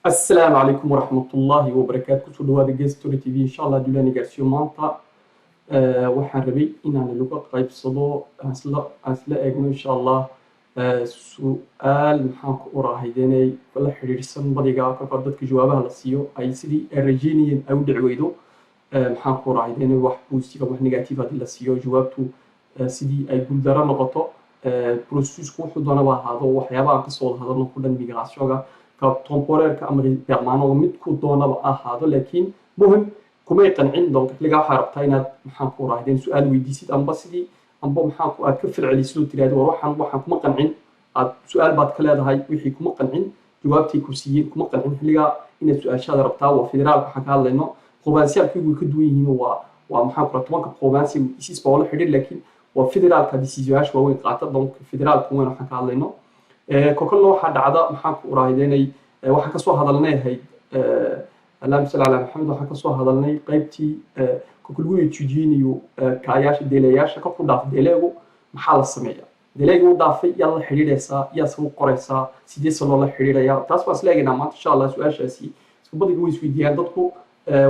Asalaamu calaykum waraxmatullaahi wabarakaatu. Kusoo dhawaada Gestory TV. Insha Allah duulaani gaarsiiyo. Maanta waxaan rabay inaan lagu qaybsado, aan isla eegno insha Allah su-aal maxaan ku urahaydenay la xidhiidhsan badiga kolka dadka jawaabaha la siiyo ay sidii ay rajeynayeen ay u dhici weydo. Maxaan ku urahaydenay wax positive, wax negative haddii la siiyo, jawaabtu sidii ay guuldaro noqoto. Processusku wuxuu doonaba ahaado, waxyaabaha aan kasoo wada hadalno ku dhan migrationka, ka temporaireka ama permanent, midku doonaba ahaado, laakiin muhim kumay qancin. Donc xilligaa waxaa rabtaa inaad maxaan ku rahdeen su-aal weydiisid, amba sidii amba maxaan ku aad ka falcelisid oo tiraahdo: "War, waxaan kuma qancin." Aad su-aal baad ka leedahay, wixii kuma qancin, jawaabtii ku siiyeen kuma qancin. Xilligaa inaad su-aashaada rabtaa. Waa federaalka waxaan ka hadlayno, provincialkii way ka duwan yihiin. Waa maxaan ku rahaa 10-ka province isis baa wala xidhiir, laakiin waa federaalka decisionyaasha waaweyn qaata. Donc federaalka weyn waxaan ka hadlayno. Kokolna waxaa dhacda maxaan ku urahaydenay waxaan kasoo hadalnay ahayd, allahuma salli calaa Maxamed, waxaan kasoo hadalnay qaybtii kolka lagu etudiyeynayo kaayaasha délaiyaasha. Kolku dhaaf délaigu, maxaa la sameeyaa? Délaiga u dhaafay, yaad la xidhiidhaysaa? Yaad se u qoraysaa? Sidee se loola xidhiidhayaa? Taas baan isla eegaynaa maanta insha Allah. Su-aashaasi isku badiga way isweydiiyaan dadku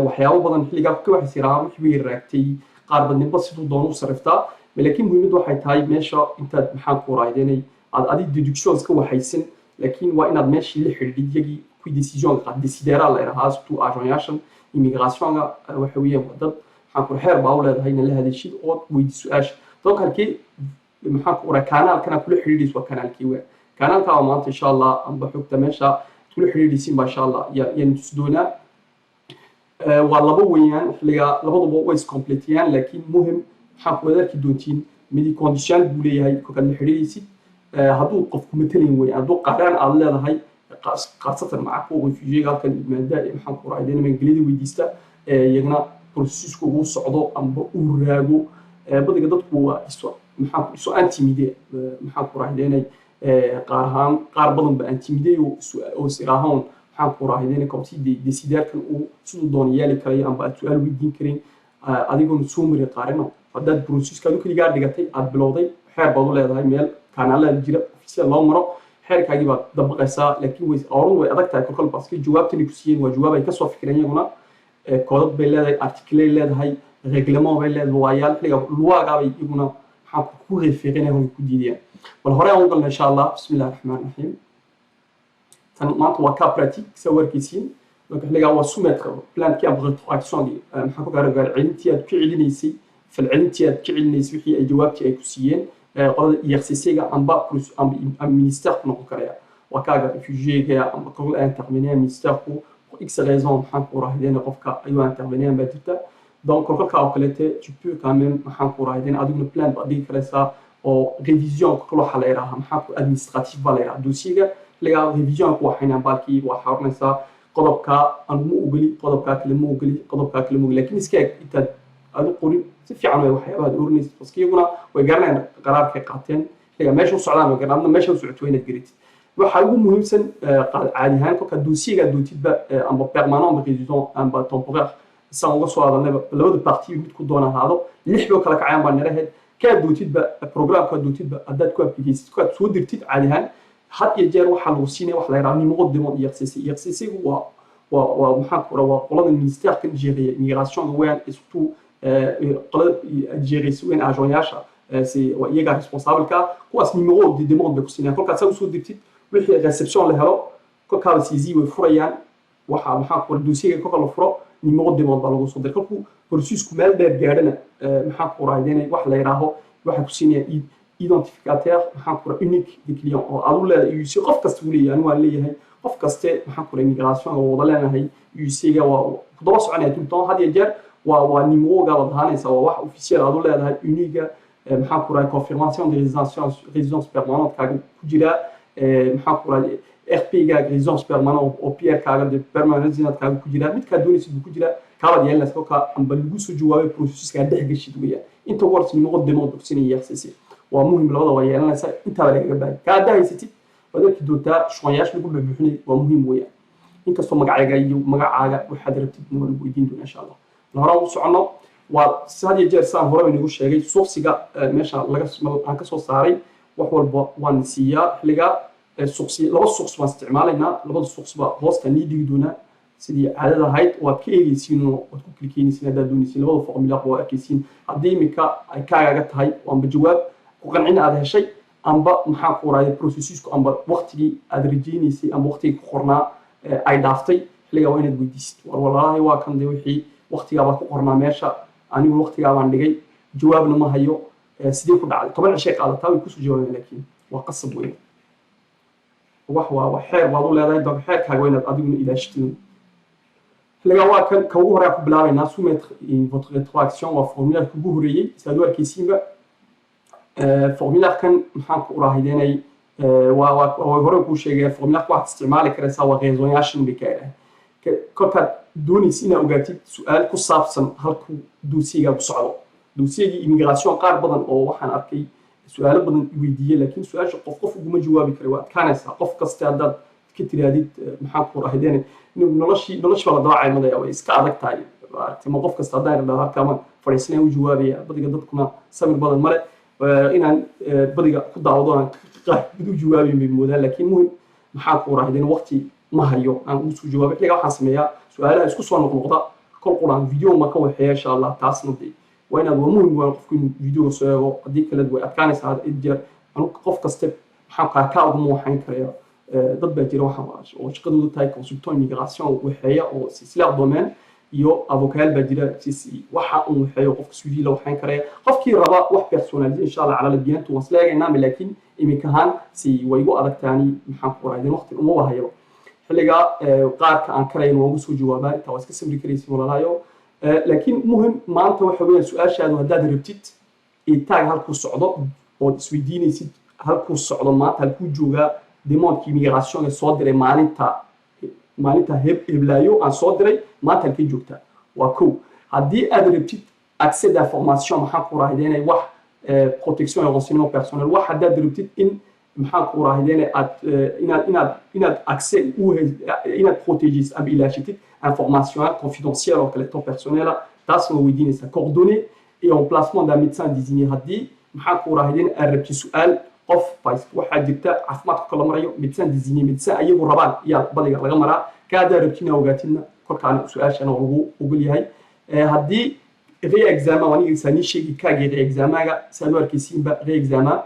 waxyaabo badan. Xilligaa ka waxay siraahaan wixii bay raagtay, qaar badninba siduu doono u sarriftaa, laakiin muhiimaddu waxay tahay meesha intaad maxaan ku urahaydenay aad adig déductions ka waxaysan, laakiin waa inaad meeshii la xidhiidhid iyagii kuwii décision qaad. Décideurs la idhahaa, surtout agentyaashan immigrationga. Waxa weeyaan waa dad maxaan ku xeer baa u leedahay inaad la hadashid ood weydi su-aasha. Donc halkii maxaan ku urahay kanaalkana kula xidhiidhaysa waa kanaalkii weyn. Kanaalka waa maanta insha Allah amba xogta meesha kula xidhiidhaysiin baa insha Allah yaan tusi doonaa. Waa laba weeyaan xilligaa, labaduba way iscompletiyaan, laakiin muhim maxaan ku wada arki doontiin midi condition buu leeyahay kolkaad la xidhiidhaysid. Hadduu qofku matalayn weeyaan, hadduu qaraan aad leedahay, khaasatan maca kuwa refugiega halkan yimaada ee maxaan ku rahay magangeliyada weydiista, iyagana processku ugu socdo amba uu raago. Badiga dadku waa iso maxaan iso intimidé, maxaan ku rahdenay qaar ahaan, qaar badan ba intimidé oo is iraahoon maxaan ku rahdenay comme si décideurkan uu siduu doono yeeli karayo amba aad su-aal weydiin karin adigoon soo marin qaarino. Haddaad processka adu keligaa dhigatay, aad bilowday, xeer baad u leedahay, meel kanaalada jira officiel loo maro, xeerkaagii baad dabaqaysaa. Laakiin way orun way adag tahay kolkol, baske jawaabtani ku siiyeen waa jawaab ay kasoo fikireen iyaguna. Koodad bay leedahay, article leedahay, règlement bay leedahay, waayaal xilliga luwaagaabay iyaguna maxaa ku référenaya way ku diidayaan. Bal hore aan u galna insha Allah. Bismi illahi raxmaan raxiim. Tan maanta waa cas pratique saa warkaysiin. Marka xilligaa waa soumettre plaintekii amba rétroaction, maxaa ku gaar celintii aad ku celinaysay, falcelintii aad ka celinaysay wixii ay jawaabtii ay ku siiyeen qolada IRCC-ga amba ministère ku noqon karaya. Waa kaaga réfugiéga amba kol intervenir ministère-ku pour x raison, maxaan ku rahdeen qofka ayuu intervenir baa jirta. Donc kolkolka oo kaleete tu peux quand même maxaan ku rahdeen adiguna plainte baad dhigi karaysaa oo révision kolkol waxaa la yidhahaa maxaan ku administratif baa la yidhaha dossier-ga. Xilligaa révision ku waxaynaan baalkii waxaa oranaysaa: "Qodobkaa anigu ma ogoli, qodobkaa kale ma ogoli, qodobkaa kale ma ogoli." Laakiin iska eg intaad aad u qorin si fiican way waxyaabaha aad oranaysid, paske iyaguna way garanayaan qaraarkay qaateen xilligaa meesha u socdaan way garanayaan. Adna meesha u socoto waa inaad garatid. Waxaa ugu muhiimsan caadi ahaan kolka dossier-ga doontidba, amba permanent amba résident amba temporaire, saan uga soo hadalnayba, labada partie mid ku doona ahaado, lix bay kala kacayaan baa niraheed. Kaa doontidba, programkaa doontidba haddaad ku applikaysid, kaad soo dirtid, caadi ahaan had iyo jeer waxaa lagu siinaya wax la yidhaha numéro de demande IRCC. IRCC-gu waa maxaan ku waa qolada ministère-kan géreya immigrationga weeyaan, et surtout qolada géreysa weyn agentyaasha, waa iyagaa responsable-ka. Kuwaas numéro de demande bay ku siinayaan. Kolkaad saa usoo dirtid, wixii réception la helo kolkaaba saisie way furayaan. Waxa maxaa ku dossier kolka la furo, numéro demande baa lagu soo diray. Kolkuu processku meel dheer gaadhana, maxaa ku raadinay wax la yidhaaho, waxay ku siinayaan identificateur maxaa ku unique de client oo aad u leedahay UC. Qof kasta uu leeyahay, anigu waan leeyahay, qof kaste maxaa ku immigration waa wada leenahay. UC-ga waa ku daba soconaya tout le temps, had iyo jeer. Waa numéro-ga baad ahaanaysa, waa wax officiel aad u leedahay, unique, maxaa ku rahay confirmation de résidence permanente kaaga ku jira, maxaa ku rahay RP-gaaga, résidence permanente oo PR kaaga de permanent resident kaaga ku jira, midkaa doonaysid buu ku jira. Kaabaad yeelanaysa kolka amba lagu soo jawaabay processuskaa dhex gashid weeyaan. Inta ugu horeysa numéro demande bogsinaya IRCC waa muhim. Labada waa yeelanaysa, intaaba lagaga baahay. Ka haddaa haysatid, waad arki doontaa shuqanyaasha lagu buuxbuuxinay waa muhiim weeyaan. Inkastoo magacayga iyo magacaaga waxaad rabtid waa lagu weydiin doonaa insha Allah. Bal horaan u soconno. Waa had iyo jeer saan hore baynagu sheegay, source-iga meesha laga aan ka soo saaray wax walba waan siiyaa xilligaa. Source, laba source baan isticmaalaynaa. Labada source ba hoosta nii dhigi doonaa sidii caadada ahayd. Waad ka eegeysiin oo waad ku klikeenaysiin haddaad doonaysiin. Labada formulaire waa arkaysiin. Haddii imika ay kaagaga tahay amba jawaab ku qancin aad heshay, amba maxaa ku raaya processusku, amba waqtigii aad rajaynaysay amba waqtigii ku qornaa ay dhaaftay, xilligaa waa inaad weydiisid: "War walaalahay, waa kan de wixii waqtigaabaa ku qornaa meesha, anigu waqtigaabaan dhigay, jawaabna ma hayo, sidee ku dhacday?" 10 cishay qaadataa, way kusoo jawaabeen, laakiin waa qasab weyn. Wax waa xeer baad u leedahay, donc xeerkaaga waa inaad adiguna ilaashatin. Xilligaa waa kan ka ugu horeya ku bilaabaynaa, soumettre votre rétroaction. Waa formulaire ugu horeeyey saad u arkaysiinba. Formulaire-kan maxaan ku uraahidenay, waa hore kuu sheegaya. Formulaire waxaad isticmaali karaysaa waa raisonyaashan bay ka idhahay. Kolkaad doonaysa inaad ogaatid su-aal ku saabsan halkuu dossier-gaa ku socdo, dossier-gii immigration. Qaar badan oo waxaan arkay su-aalo badan weydiiye, laakiin su-aasha qof qof uguma jawaabi karay, waa adkaanaysaa. Qof kaste haddaad ka tiraadid maxaan ku uraahidenay, noloshii baa la daba caymadaya, way iska adag tahay, maaragtay. Ma qof kasta haddaan idhahdo halkaama fadhiisanaya u jawaabaya, badiga dadkuna samir badan male inaan badiga ku daawado aan qaar mid u jawaabayn bay moodaan. Laakiin muhim maxaa ku rahdeen, waqti ma hayo aan ugu soo jawaabay. Xilligaa waxaan sameeyaa su-aalaha isku soo noqnoqda kol quraan video ma ka waxeeya, insha Allah. Taasna de waa inaad, waa muhim, waa qofku inuu videoga soo eego. Haddii kale way adkaanaysaa had jeer. Anu qof kaste maxaa kaa uguma waxayn karaya. Dad baa jira waxa oo shaqadoodu tahay consultant immigration waxeeya oo silsilaad domaine iyo avocat baa jira, waxa uu waxeeyo qofka suudiyi la waxayn karaya. Qofkii raba wax personnalisé, insha Allah cala biyantu waan isla eegaynaa. Laakiin imika ahaan si way igu adagtaani, maxaan ku raadin, waqti uma wahayaba. Xilligaa qaarka aan karayn waan ugu soo jawaabaa. Intaa waa iska samri karaysin, walaalahayo. Laakiin muhim maanta waxa weeyaan su-aashaadu haddaad rabtid taag halkuu socdo ood isweydiinaysid halkuu socdo maanta, halkuu joogaa demandekii immigration soo diray maalinta heblaayo aan soo diray, maanta halkay joogtaa, waa kow. Haddii aad rabtid accès d'information, maxaan ku raahideenay, wax protection et renseignement personnel, wax haddaad rabtid in maxaan ku raahideenay aad inaad accès u inaad protégis ama ilaashatid information confidentielle oo kaleeto personnel, taasna waa weydiinaysaa. Coordonnées et emplacement d'un médecin désigné, haddii maxaan ku raahideen aad rabtid su-aal qof waxaa jirta caafimaadka kala marayo médecin désigné, médecin ayagu rabaan ayaa badiga laga maraa, ka haddaa rabtid inaa ogaatidna kolkaana su-aashana waa lagu ogol yahay. Haddii réexamen, aniga saanii sheegi kaagii réexamenga saad u arkaysiinba, réexamen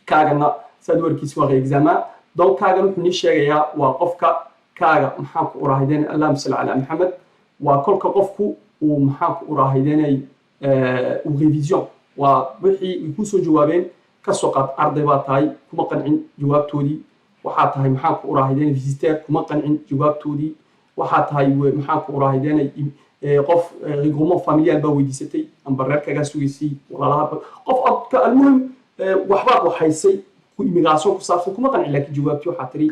kaagana saad u arkaysiin waa réexamen. Donc kaagan wuxuu nii sheegayaa waa qofka kaaga maxaan ku uraahideen, allahuma salli calaa Maxamed, waa kolka qofku uu maxaan ku uraahideenay uu révision, waa wixii ay kusoo jawaabeen. Kasoo qaad arday baa tahay, kuma qancin jawaabtoodii. Waxaa tahay maxaan ku uraahideen visiteur, kuma qancin jawaabtoodii. Waxaa tahay maxaan ku uraahideenay qof regroupement familial baa weydiisatay amba reerkagaa sugaysay, walaalaha qof adka. Almuhim waxbaad waxaysay immigration ku saabsan, kuma qancin, laakiin jawaabtii waxaa tiri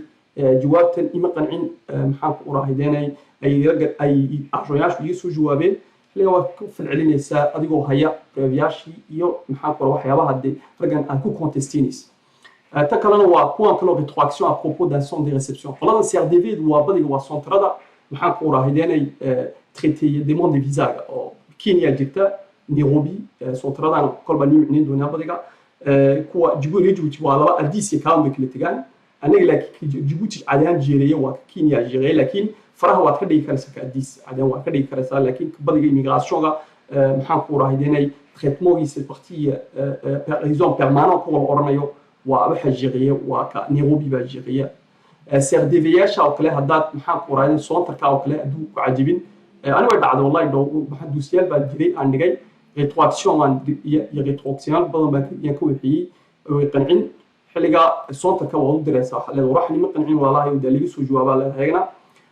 jawaabtan ima qancin, maxaan ku uraahideenay ay agentyaashu iga soo jawaabeen. Xilliga waad ku falcelinaysaa adigoo haya preuveyaashii iyo maxaan ku waxyaabaha dee raggan aad ku contestinaysa. Ta kalena waa kuwan kaloo rétroaction à propos d'un centre de réception. Qoladan CRDV waa badiga waa centrada maxaan ku uraahideenay traité demande de visaga oo Kenya jirta, Nairobi centradan kolba nii micnayn doonaa. Badiga kuwa Djibouti waa laba, Addis iyo Kaun bay kala tegaan anaga, laakiin Djibouti cadaan jeereeye waa Kenya jeereeye, laakiin faraha waad ka dhigi karaysaa ka Addis cadaan waad ka dhigi karaysaa. Laakiin badiga immigrationga maxaan ku uraahideenay traitementgiisa partie raison permanent kuwa la odhanayo waa waxa jeereeye waa ka Nairobi baa jeereeya. CRDV-yaasha oo kale haddaad maxaan ku uraahideen centreka oo kale hadduu ku cajibin, ani way dhacday wallahi dhow, maxaa dossier baa jiray aan dhigay rétroaction waan iyo rétroaction badan baan yaan ka wixiyey, way qancin. Xilliga centreka waad u diraysaa, waxaad leedahay waxani ma qancin walaalahi, dee laga soo jawaabaa leedahay. Ayagana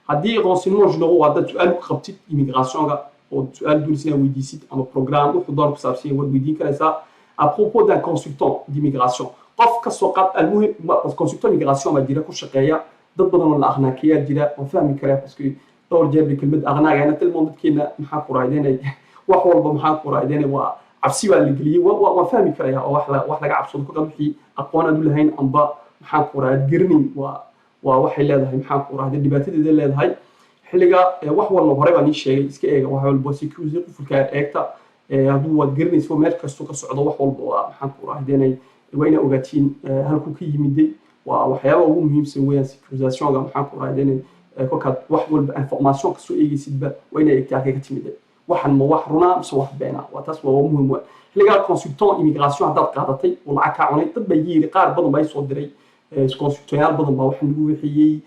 haddii renseignement généraux, haddaad su-aal ku qabtid immigrationga oo su-aal doonaysa inaad weydiisid ama programme wuxuu doon ku saabsan yahay, waad weydiin karaysaa. À propos d'un consultant d'immigration, qof ka soo qaad, almuhim consultant immigration baa jira ku shaqeeya, dad badan oo la arnaqueyaa jira, waan fahmi karaa, parce que dhowr jeer bay kelmad arnaqueana tilmoon dadkeena maxaa ku raadinay, wax walba maxaa ku raadinay, waa cabsi baa la geliyey. Waan fahmi karaya oo wax laga cabsado kolkaad wixii aqoon aad u lahayn amba maxaa ku raad garanayn, waa waxay leedahay maxaa ku raadin dhibaatadeeda leedahay. Xilliga wax walba hore baan ii sheegay, iska eega wax walba security qufulka eegta. Hadduu waad garanaysa meel kastoo ka socdo, wax walba waa maxaan ku raadinay, waa inaa ogaatiin halkuu ka yimiday. Waa waxyaaba ugu muhiimsan weeyaan sécurisationga, maxaan ku raadinay. Kolkaad wax walba information kasoo eegaysidba, waa inay eegtay halkay ka timid waxan, ma wax runaa mise wax beena. Waa taas, waa muhiim. Waa xilligaa consultant immigration haddaad qaadatay oo lacag kaa cunay. Dad baa yiri, qaar badan baa soo diray, consultantyaal badan baa waxa nagu wixiyey,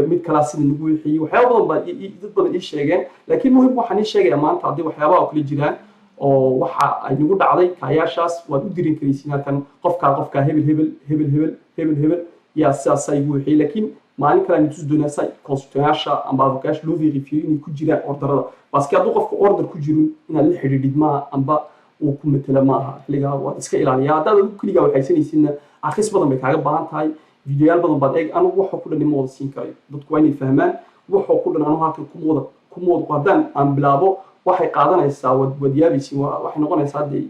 mid kalaa sida nagu wixiyey, waxyaaba badan baa dad badan ii sheegeen. Laakiin muhim waxaan ii sheegayaa maanta, haddii waxyaabaha oo kale jiraan oo waxa ay nagu dhacday kaayaashaas, waad u dirin karaysiin halkan qofkaa hebel, hebel, hebel, hebel, hebel, hebel yaa sidaasaa igu wixiyey. Laakiin maalin kale aan tusi doonaa sa consultantyaasha amba avocayaasha loo vérifiyo inay ku jiraan orderada, parce que hadduu qofka order ku jirin, inaad la xidhiidhid maaha amba uu ku matela ma aha. Xilligaa waad iska ilaaliyaa. Haddaad adigu keligaa waxaysanaysidna, akhris badan bay kaaga baahan tahay, videoyaal badan baad eeg. Anigu waxoo ku dhan ima wada siin karayo. Dadku waa inay fahmaan, waxoo ku dhan anigu halkan kuma wada. Haddaan aan bilaabo, waxay qaadanaysaa, waad yaabaysiin, waxay noqonaysaa dee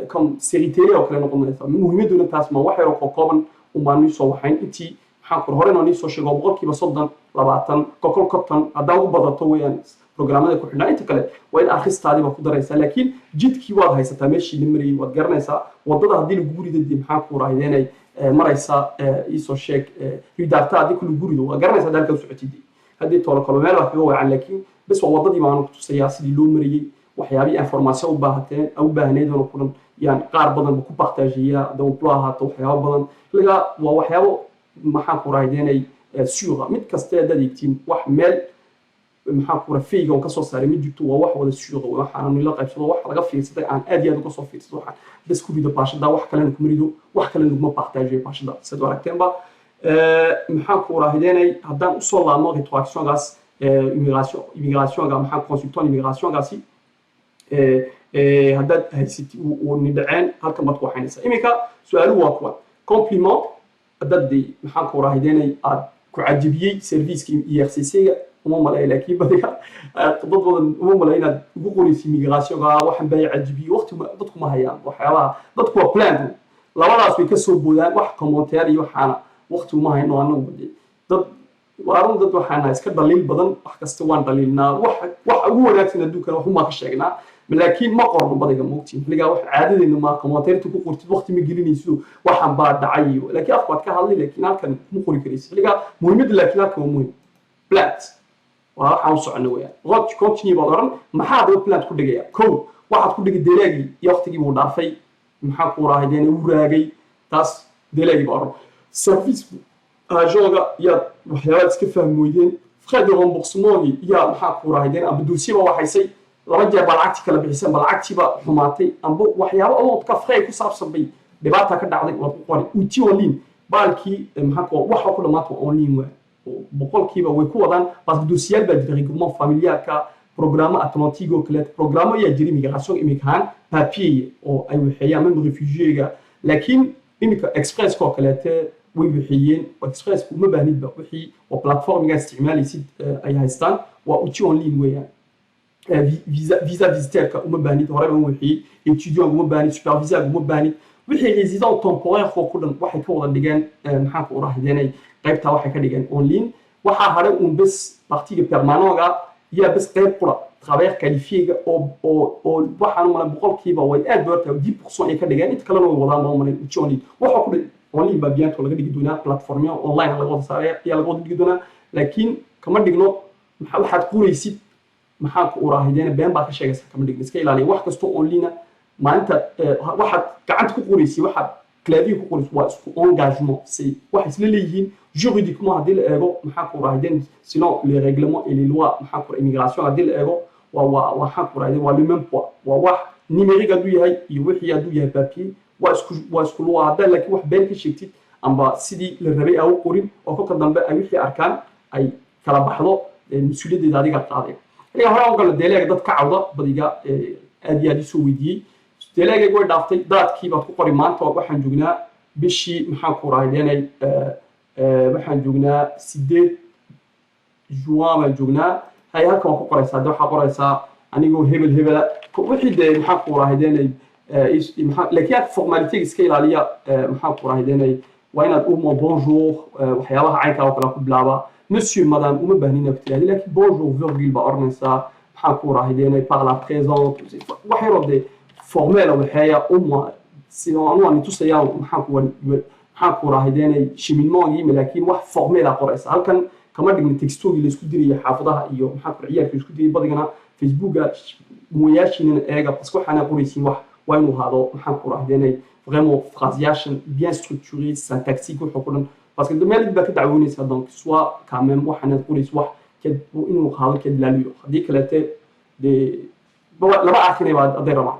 comme série télé oo kale noqonaysaa. Muhiimadduna taas ma wax yaroo kooban umbaan nii soo waxayn. Intii maxaan kura horena nii soo sheego, 30%, 20, kokol 50 haddaa ugu badato weeyaan programmada ku xidhnaa. Inta kale waa in akhristaadii baa ku daraysaa, laakiin jidkii waad haysataa, meeshii la marayay waad garanaysaa. Waddada haddii lagugu rido, dee maxaan ku rahdeenay maraysaa, iisoo sheeg ridaarta haddii ku lagu rido, waad garanaysaa hadda halkaa u socotid. Haddii toolo kalo meel baa kaga wacan, laakiin bes waa waddadii baanu ku tusayaa sidii loo marayay. Waxyaabihii information u baahateen u baahneyd oo ku dhan yaan qaar badan ba ku partageeyaa, haddaba ahaato waxyaabo badan. Xilligaa waa waxyaabo, maxaan ku rahdeenay, suuqa mid kasta haddaad eegtiin, wax meel, maxaan ku raha, fayga on kasoo saaray ma jirto. Waa wax wada suuqa. Waxaana nila qaybsado wax laga fiirsaday, aan aad iyo aad uga soo fiirsado. Waxaan bes ku rido baashada, wax kalena kuma rido, wax kalena laguma partageeyo baashada, sidaad u aragteenba. Maxaan ku rahdeenay, haddaan usoo laabno rétroactiongaas immigrationga, maxaan consultant immigrationgaasi haddaad haysatid uu nidhaceen, halkan baad ku waxaynaysaa. Iminka su-aaluhu waa kuwan: compliment haddaad de, maxaan ku rahdeenay, aad ku cajibiyey serviceka IRCC-ga, uma malaya, laakiin badiga dad badan uma malaya inaad ugu qoraysa immigrationga waxan baa cajibiyey. Waqti dadku ma hayaan waxyaabaha, dadku waa plan, labadaas way kasoo boodaan. Wax commentaire iyo waxaana waqti uma hayno annagu. Dad waa run, dad waxaan iska dhaliil badan, wax kasta waan dhaliilnaa, wax ugu wanaagsan adduunkana waxumaa ka sheegnaa, laakiin ma qorno badiga, moogtiin. Xilligaa wax caadadeena ma commentaire ku qortid, waqti ma gelinayso waxaan baa dhacay iyo, laakiin afku waad ka hadlay, laakiin halkan kuma qori karaysid xilligaa muhiimadda. Laakiin halkan waa muhim, plainte waa waxaan u socono weeyaan. Rod continue baad oran. Maxaa daba plainte ku dhigaya? Kow, waxaad ku dhigi délai-gii iyo waqtigii buu dhaafay, maxaa ku raahideen, uu raagay, taas délai-gii baa oran. Service agent-ga yaad waxyaabaad iska fahmi weydeen, frais de remboursement yaa, maxaa ku raahideen, amba dossier baa waxaysay, laba jeer baa lacagtii kala bixiseen, ba lacagtii baa xumaatay, amba waxyaabo adoodka frais ku saabsan bay dhibaata ka dhacday, waad ku qori. Outil en ligne baalkii, maxaa ku waxa ku dhamaata waa en ligne, waa boqolkiiba way ku wadaan, parce que dossiyaal baa jira, regroupement familialka, programme atlantique oo kaleeto, programme ayaa jira immigration iminkaan papier oo ay waxeeyaan même réfugiéga. Laakiin iminka expresska oo kaleete way wixiyeen. Expresska uma baahnidba, wixii waa platformiga isticmaalaysid ay haystaan, waa outil en ligne weeyaan. Visa visiteur uma baahnid, hore baan wixiyey. Étudiant uma baahnid, super visa uma baahnid, wixii résident temporaire oo ku dhan waxay ka wada dhigeen, maxaan ku rahdeenay, qaybtaa waxay ka dhigeen en ligne. Waxaa hadhay uun bes partie-ga permanent-ga yaa bes qayb qura, travailleur qualifié-ga oo waxaan umalay 100% way aad bay 10% ay ka dhigeen. Inta kalena way wadaan baan umalay. Outil en ligne waxa ku dhan en ligne baa bientôt laga dhigi doonaa, plateforme online laga wada saaraya ayaa laga wada dhigi doonaa. Laakiin kama dhigno waxaad qoraysid, maxaa ku uraahideen, been baa ka sheegaysa, kama dhigno. Iska ilaaliya wax kastoo online. Maalinta waxaad gacanta ku qoraysid, waxaad clavier ku qoraysid, waa isku engagement, c'est waxay isla leeyihiin juridiquement haddii la eego, maxaa ku uraahideen, sinon les règlements et les lois, maxaa ku immigration haddii la eego, waa waxaa ku uraahideen, waa le même poids. Waa wax numérique hadduu yahay iyo wixii hadduu yahay papier, waa isku loi. Haddaa laakiin wax been ka sheegtid amba sidii la rabay aa u qorin, oo kolka dambe ay wixii arkaan ay kala baxdo, mas-uuliyaddeeda adiga qaaday. Xilliga hore aan galno délai-ga, dad ka cawda badiga aad iyo aad isoo weydiiyey, délai-gayga way dhaaftay, daadkii baad ku qori. Maanta waxaan joognaa bishii, maxaan ku rahdeenay, waxaan joognaa 8 juin baan joognaa. Hay, halkan waa ku qoraysaa de, waxaa qoraysaa anigoo hebel hebela, wixii dee, maxaan ku rahdeenay. Laakiin aad formalité iska ilaaliya, maxaan ku rahdeenay, waa inaad uma bonjour, waxyaabaha caynkaa oo kale ku bilaaba. Monsieur, madame uma baahnina ku tiraahdi, laakiin bonjour virgule baa oranaysaa, maxaan ku rahdeenay, par la présente, wax yaroo dee formel waxeeya uma si anu aan tusaya, maxaan ku Maxaan ku raahideenay cheminement-gii, laakiin wax formel a qoraysa. Halkan kama dhigna texto-gii la isku diraya xaafadaha iyo maxaan ku ciyaalka isku dirayay badigana Facebooka. Mooyaashiinana eega, parce que waxaana qoraysiin wax waa inuu ahaado, maxaan ku raahideenay, vraiment phrase-yaashan bien structuré, syntaxique, wuxuu ku dhan, parce que meel baa ka dacwoonaysaa. Donc soit quand même waxaanaad qoraysa wax inuu ahaado qui a de l'allure. Haddii kaleete dee lama arkinayba hadday rabaan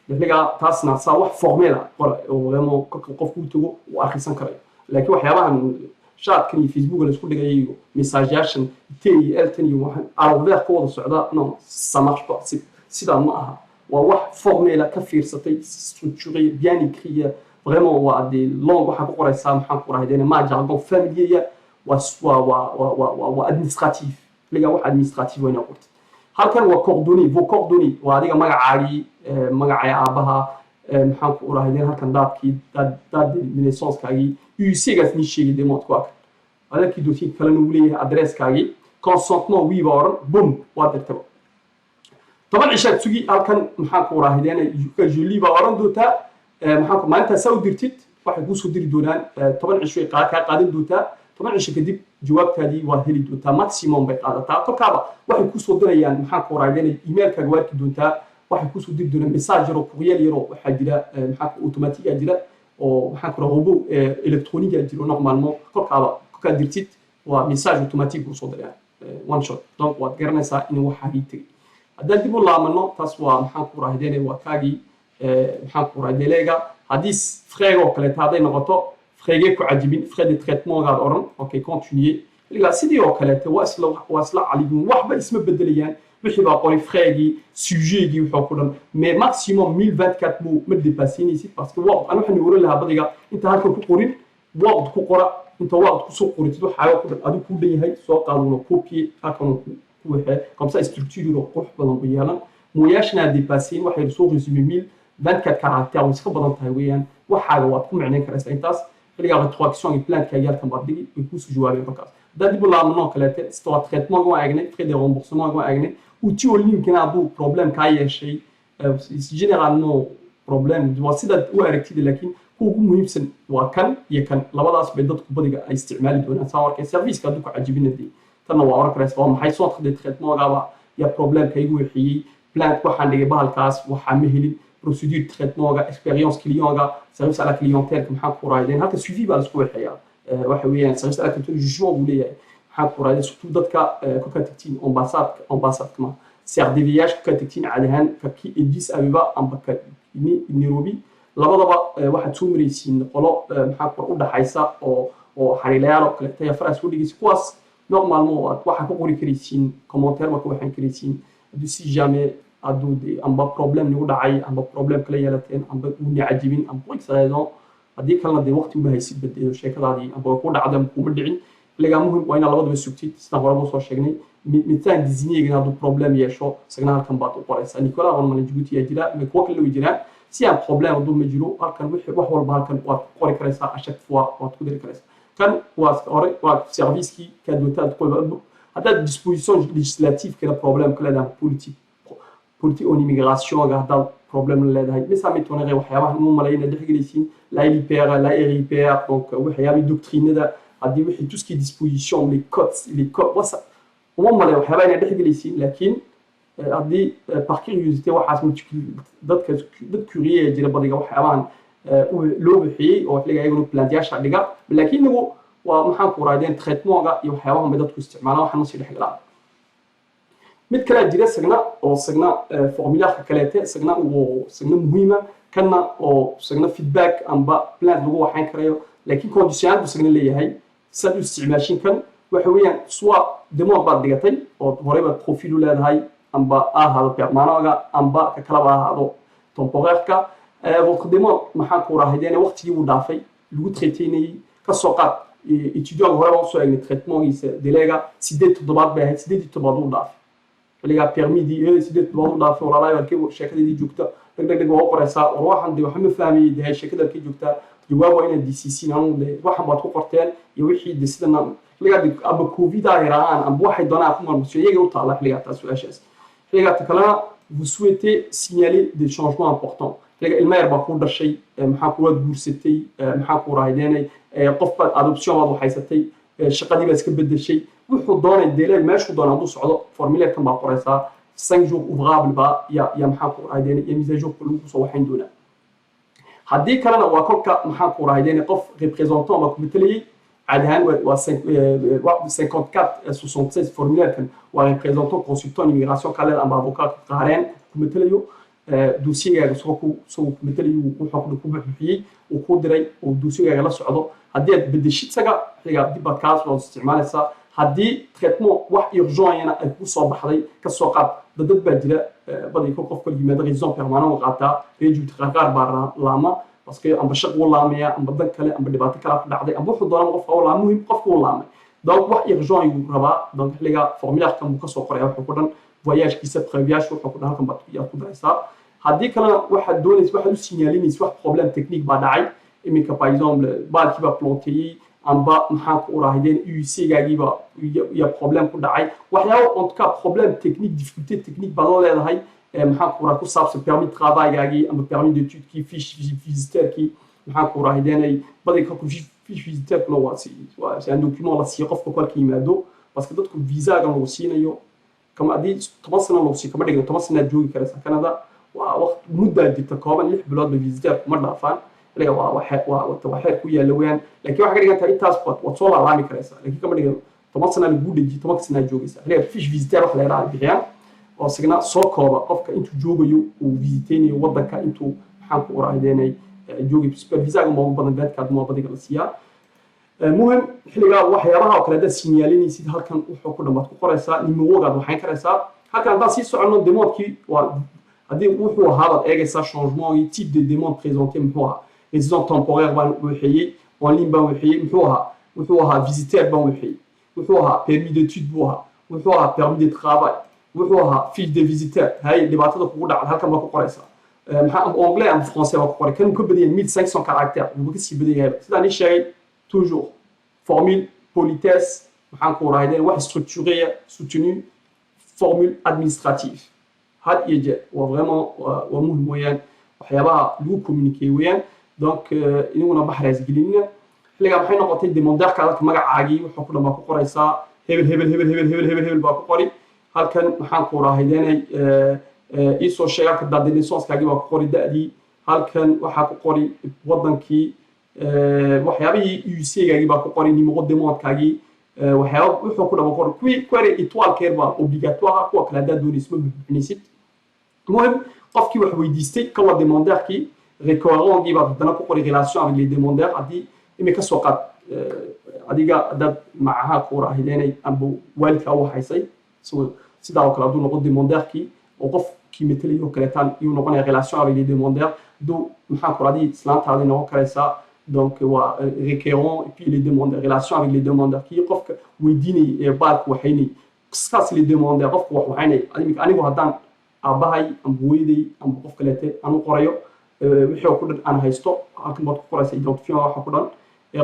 xilligaa. Taasna saa wax formel ah qora oo vraiment kolka qofku u tago uu akhrisan karayo. Laakiin waxyaabahan chat-kan iyo Facebooka la isku dhigaya iyo message-yaashan T iyo L tan iyo waxan à ka wada socda, non, ça marche pas. Sidaa ma aha. Waa wax formel ah, ka fiirsatay, structuré, bien écrit, vraiment waa des langues waxaa ku qoraysaa, maxaan ku rahdeen, ma jargon familier, waa administratif. Xilligaa wax administratif waa inaa qortid. Halkan waa coordonnées, vos coordonnées, waa adiga magacaagii, magacay aabaha, maxaan ku rahdeen, halkan date-kii, date de naissance-kaagii, UC-gaas nii sheegay demande waa kan adeerkii dossier kalena uu leeyahay, adresskaagii, consentement, oui baa oran, bum, waa dirtaba. 10 cishaad sugi. Halkan maxaan ku raahideen, jolie baa oran doontaa. Maxaan ku maalintaa saa u dirtid, waxay kuusoo diri doonaan 10 cisho ay kaa qaadan doontaa. 10 cisho kadib jawaabtaadii waad heli doontaa, maximum bay qaadataa. Kolkaaba waxay kusoo dirayaan, maxaan ku raahideen, emailkaaga waa arki doontaa. Waxay kusoo diri doonaan message yaro, courriel yaro waxaa jira, maxaa automatique jira oo maxaan ku raha, robot électronique jiro. Normalement kolkaaba kolkaad dirtid waa message automatique kusoo dirayaan, one shot. Donc waad garanaysaa in waxaagii tegay. Haddaan dib u laamano, taas waa, maxaan ku rahdeen, waa kaagii, maxaan ku rahay, délai-ga. Haddii frais oo kaleeta hadday noqoto, frais-gee ku cajibin, frais de traitement-gaad odhan, okay, continuer. Ilaa sidii oo kaleete waa isla caligun, waxba isma bedelayaan. Wixii baa qoray, frais-gii, sujet-gii, wuxuu ku dhan, mais maximum 1024 mots ma dépassinaysid, parce que Word an waxaan oran lahaa badiga inta halkan ku qorin, Word ku qora. Inta Word kusoo qoritid, waxaaga ku dhan adigu kuu dhan yahay, soo qaaduna, copier, halkan ku waxee, comme ça structure yaro qurux badan u yeelan. Mooyaashana dépassin waxay soo résumé 1024 caractère, way iska badan tahay weeyaan. Waxaaga waad ku micnayn karaysaa intaas. Xilligaa rétroaction iyo plainte-kaaga halkan baad dhigi, way kuusoo jawaabeen kolkaas. Haddaan dib u laabno kaleete, waa traitement waan eegnay, frais de remboursement waan eegnay, outil en ligne-kana hadduu problème kaa yeeshay, généralement problème waa sidaad u aragtida, laakiin kuwa ugu muhiimsan waa kan iyo kan. Labadaas bay dadku badiga ay isticmaali doonaan saa arkay. Service-ka hadduu ku cajibina dee tanna waa oran karaysa, waa maxay, centre de traitement-gaaba yaa problème-ka igu wixiyey, plainte waxaan dhigay bahalkaas, waxaa ma helin, procédure traitement-ga, expérience client-ga, service à la clientèle, maxaan ku raadeen. Halka suivi baa laisku waxeeyaa, waxa weeyaan service à la clientèle, jugement buu leeyahay, maxaan ku raadeen, surtout dadka kolkaa tagtiin ambassade, ambassade ma CRDV-yaasha kolkaa tagtiin, caadi ahaan ka ki Addis Ababa amba ka Nairobi labadaba, waxaad soo maraysiin qolo, maxaa ku u dhaxaysa oo xariilayaal oo kale taya faraas u dhigaysa. Kuwaas normalement waad waxaa ku qori karaysiin commentaire, baa ku waxaan karaysiin hadduu si jamais hadduu de amba problème nagu dhacay, amba problème kala yeelateen, amba uuna cajibin, amba pour x raison. Haddii kalena dee waqti uma haysid badeedo sheekadaadii, amba way ku dhacday amba kuma dhicin. Xilligaa muhim waa inaad labadaba sugtid, sidaan horeba usoo sheegnay. Médecin désigné-gana hadduu problème yeesho, isagana halkan baad u qoraysaa. Nicolas Ormana Djibouti yaa jira, ma kuwo kale way jiraan. Si aan problème hadduu ma jiro, halkan wixii wax walba halkan waad ku qori karaysaa, à chaque fois waad ku diri karaysaa. Kan waa hore, waa service-kii kaa doontaad ku. Haddaad disposition législative kale problème ka leedahay, politique en immigration haddaad problème la leedahay, mais ça m'étonnerait. Waxyaabahan uma malay inaad dhexgelaysiin la LIPR, la RIPR, donc waxyaabihii doctrinada, haddii wixii tout ce qui est disposition, les codes wasa, uma malay waxyaabaha inaad dhexgelaysiin. Laakiin haddii par curiosité waxaas dadka dad curieux jira badiga waxyaabahan loo bixiyey oo xilliga ayaguna plainte-yaasha dhiga. Laakiin inagu waa, maxaan ku raadeen, traitement-ga iyo waxyaabahan bay dadku isticmaalaan, waxaan masii dhexgalaan. Mid kalea jira sagna oo sagna formulaire-ka kaleete, sagna oo sagna muhiima kanna, oo sagna feedback amba plainte lagu waxayn karayo, laakiin condition buu sagna leeyahay saad u isticmaashin. Kan waxa weeyaan soit demande baad dhigatay oo horey baad profil u leedahay, amba ha ahaado permanent-ga amba ka kalaba ha ahaado temporaire-ka. Votre demande, maxaan ku raahideen, waqtigii wuu dhaafay lagu traiteynayay. Kasoo qaad étudiant hore baan usoo eegnay traitement-giisa, délai-ga 8 toddobaad bay ahayd, 8-dii toddobaad uu dhaafay xilligaa permis-dii, 8 toddobaad u dhaafay. Walaalahay, halkee sheekadeedii joogta? Dheg dheg dheg waa u qoraysaa, war waxaan de waxa ma fahmayay de, sheekada halkee joogtaa? Jawaab waa inaad dcc anu de waxan baad ku qorteen iyo wixii de sidana xilligaa de amba Covid a yarahaan amba waxay doonaan ku marmasiyo, iyaga u taala xilligaa taas su-aashaas. Xilligaa ta kalena, vous souhaitez signaler des changements importants, xilliga ilma yar baa kuu dhashay, maxaa kuwaad guursatay, maxaa ku rahaydeenay, Qof baad adoption baad waxaysatay, shaqadii baad iska bedeshay, wuxuu doonay délai, meeshuu doona hadduu socdo, formulaire-kan baa qoraysaa. 5 jours ouvrables baa ya maxaan ku rahdeen ya mise à jour lagu soo waxayn doonaa. Haddii kalena waa kolka, maxaan ku rahdeen, qof représentant baa ku matelayay. Caadi ahaan waa 54 76 formulaire-kan waa représentant, consultant immigration kale amba avocat qaareen ku matelayo dossier-gaaga, isagoo ku matelayo, wuxuu ku buuxiyey uu ku diray uu dossier-gaaga la socdo. Haddii aad bedeshid isaga, xilligaa dib baad kaas waad isticmaalaysaa. Haddii traitement wax urgent ay kugu soo baxday, ka soo qaad dad baa jira badi kol qof kal yimaado, résident permanent uu qaataa. Reer qaar qaar baa laama parce que amba shaq uu laamaya, amba dan kale, amba dhibaato kale ku dhacday, amba wuxuu doonaa qofka uu laama. Muhim, qofka uu laamay, donc wax urgent ayuu rabaa. Donc xilliga formulaire-kan buu kasoo qoraya wuxuu ku dhan, voyage-kiisa, preuve-yaasha, wuxuu ku dhan halkan baad yaad ku daraysaa. Haddii kalena waxaad doonaysa, waxaad u signalinaysa wax problème technique baa dhacay iminka, par exemple baalkii baa planteeyey, amba maxaan ku urahdeen UC-gaagiiba ya problème ku dhacay, waxyaabo, en tout cas problème technique, difficulté technique baad la leedahay, maxaan ku uraha, ku saabsan permis de travail-gaagii amba permis d'étude-kii, fiche visiteur-kii, maxaan ku urahdeenay. Badi kolku fiche visiteur-kuna waa c'est un document la siiyo qofka kolka yimaado, parce que dadku visa-gan lagu siinayo kama haddii 10 sano lagu siiyo kama dhigno 10 sanaad joogi karaysa Canada. Waa waqt muddaa jirta kooban, 6 bilood ba visiteur kuma dhaafaan. Xilliga waa xeer ku yaalla weeyaan, laakiin waxay ka dhigan tahay intaas waad soo laalaami karaysaa, laakiin kama dhigan 10 sana laguu dejiyo, 10-ka sanaa joogaysa. Xilliga fiche visiteur wax la yidhaha ay bixiyaan oo isagna soo kooba qofka intuu joogayo, uu visiteynayo waddanka, intuu, maxaan ku urahdeenay, joogay. Super visa-ga ma ugu badan beedkaad ma badiga la siiyaa. Muhim, xilligaa waxyaabaha oo kale haddaad signaalinaysid, halkan wuxuu ku dhan baad ku qoraysaa, numéro-gaad waxayn karaysaa. Halkan haddaan sii soconno, demande-kii waa haddii wuxuu ahaa baad eegaysaa, changement, type de demande présenté muxuu ahaa? Résident temporaire baan waxeeyey, en ligne baan waxeeyey, muxuu ahaa? Wuxuu ahaa visiteur baan waxeeyey, wuxuu ahaa permis d'étude buu ahaa, wuxuu ahaa permis de travail, wuxuu ahaa fiche de visiteur. Hay, dhibaatada kugu dhacda halkan baa ku qoraysaa. Maxaa anglais ama français baa ku qoray. Kan uu ka badan yahay 1500 caractères, wuuba kasii badan yahay. Sidaan ii sheegay, toujours formule, politesse, maxaan ku rahdeen, wax structuré, soutenu, formule administrative had iyo jeer waa vraiment waa muhim weeyaan, waxyaabaha lagu communiquer weeyaan. Donc inaguna baxrays gelinina. Xilligaa maxay noqotay demandeur-ka? Dadka magacaagii wuxuu ku dhan baa ku qoraysaa, hebel hebel hebel hebel hebel hebel hebel baa ku qori. Halkan, maxaan ku rahdeenay, iisoo sheeg halka date de naissance-kaagii baa ku qori, da'dii halkan waxaa ku qori, waddankii, waxyaabihii UC-gaagii baa ku qori, numéro demande-kaagii, waxyaaba wuxuu ku dhama qori. Kuwii kuwari étoile-keer baa obligatoire, kuwa kale haddaad doonaysid ma buuxinaysid. Muhim, qofkii wax weydiistay kan waa demandeur-kii. Requérant-gii baad haddana ku qori, relation avec les demandeurs. Haddii imika soo qaad adiga haddaad macaha ku raahideenay amba waalidkaa u haysay, sidaa oo kale hadduu noqo demandeur-kii oo qofkii metelayo oo kaleetaan iyuu noqonaya relation avec les demandeurs. Hadduu, maxaan ku adii islaantaadii noqon karaysaa. Donc waa requérant et puis les demandeurs, relation avec les demandeurs, kii qofka weydiinayay ee baalka waxaynay, saas les demandeurs, qofka wax waxaynay. Imika anigu haddaan aabbahay amba hooyaday amba qof kaleete aan u qorayo, wixii oo ku dhan aan haysto halkan baad ku qoraysa, identifiant waxa ku dhan.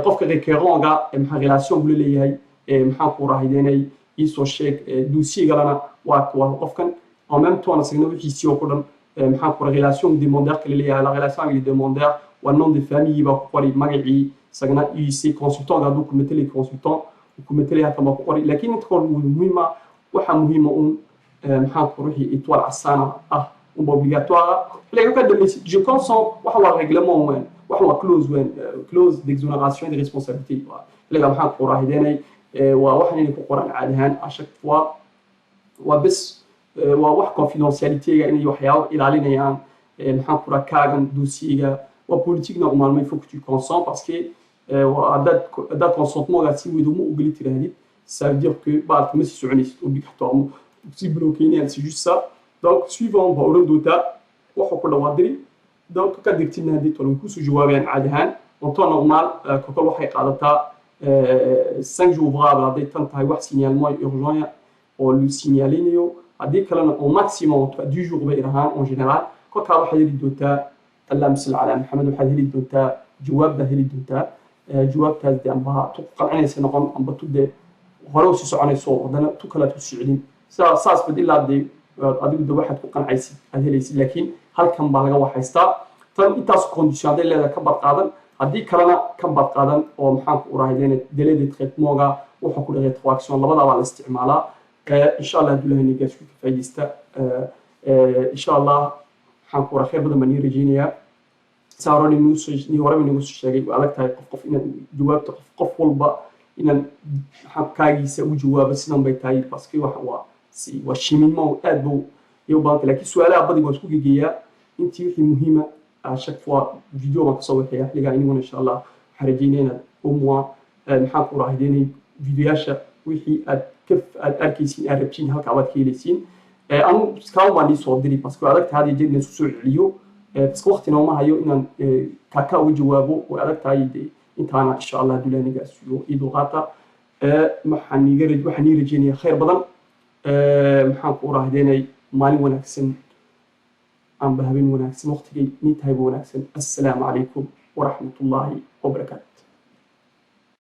Qofka requérant-ga maxaa relation buu leeyahay, maxaan ku raahideenay, iisoo sheeg dossier-galana waa qofkan. En même temps isagna wixiisii oo ku dhan, maxaan ku relation demandeur kale leeyahay, la relation avec les demandeurs waa nom de famille baa ku qori, magacii isagna UIC. Consultant hadduu ku metelay, consultant ku metelay, halkan baa ku qori. Laakiin inta kor muhiima, waxaa muhiima un, maxaan ku ruuxii étoile casaana ah unba obligatoire. Xilliga ka dambeysay, je consens, waxa waa règlement weyn, waxa waa clause weyn, clause d'exonération de responsabilité. Xilliga, maxaan ku raahideenay, waa waxan inay ku qoran caadi ahaan à chaque fois waa bes waa wax confidentialité-ga inay waxyaabo ilaalinayaan, maxaan ku raha, kaagan dossier-ga waa politique. Normalement, il faut que tu consens, parce que haddaad consentement-gaa si weydo, ma ogoli tiraahdid, ça veut dire que baalka ma sii soconaysid, obligatoirement si bloqueynayaan. C'est juste ça. Donc suivant baa oran doontaa waxuu ku dhawaa diri. Donc ka dirtidna haddii tolo way kusoo jawaabayaan caadi ahaan. En temps normal, kokol waxay qaadataa 5 jours ouvrables hadday tan tahay wax signalement urgent oo lu signalinayo. Haddii kalena au maximum, en tout cas 10 jours bay ahaan en général. Kolkaa waxaad heli doontaa, allahuma salli calaa Maxamed, waxaad heli doontaa jawaab baad heli doontaa. Jawaabtaas dee amba tu qancinaysa noqon, amba tu dee hore usii soconayso, haddana tu kale aad ku sii celin, saas bad ilaa dee adigu de waxaad ku qancaysid aad helaysid. Laakiin halkan baa laga waxaystaa tan intaas condition hadday leedahay ka bad qaadan. Haddii kalena kan baad qaadan oo, maxaan ku urahdeen, délai de traitement-ga wuxuu ku dhahay rétroaction. Labadaa baa la isticmaalaa, insha Allah. Hadduu Ilahay nigaasku ka faa'iidaysta, insha Allah. Waxaan ku khayr badan baan nii rajeynayaa. Saa hore ni horeba nagu soo sheegay, waa adag tahay qof qof inaad jawaabto, qof qof walba inaan maxaa kaagiisa ugu jawaabo. Sidan bay tahay parce que waxa waa si waa cheminement aad buu iyo u badan tahay, laakiin su-aalaha badiga waan isku gegeeyaa intii wixii muhiima. À chaque fois video baan kasoo bixiya xilligaa. Iniguna, insha Allah, waxaan rajeynaya inaad au moins, maxaan ku raahdeynay, videoyaasha wixii aad ka aad arkaysiin, aad rabtiin, halka baad ka helaysiin. Anu kaan baan nii soo diri parce que waa adag tahay had iyo jeer inaan isku soo celiyo, parce que waqti nooma hayo inaan kaaka uga jawaabo. Way adag tahay de. Intaana, insha Allah, hadduu Ilaah nigaasiiyo, ii dulqaata. Waxaan nii rajeynaya khayr badan. Maxaan ku raahdeynay, maalin wanaagsan amba habeen wanaagsan, waqtigay nii tahayba wanaagsan. Assalaamu calaykum waraxmatullaahi wabarakaatu.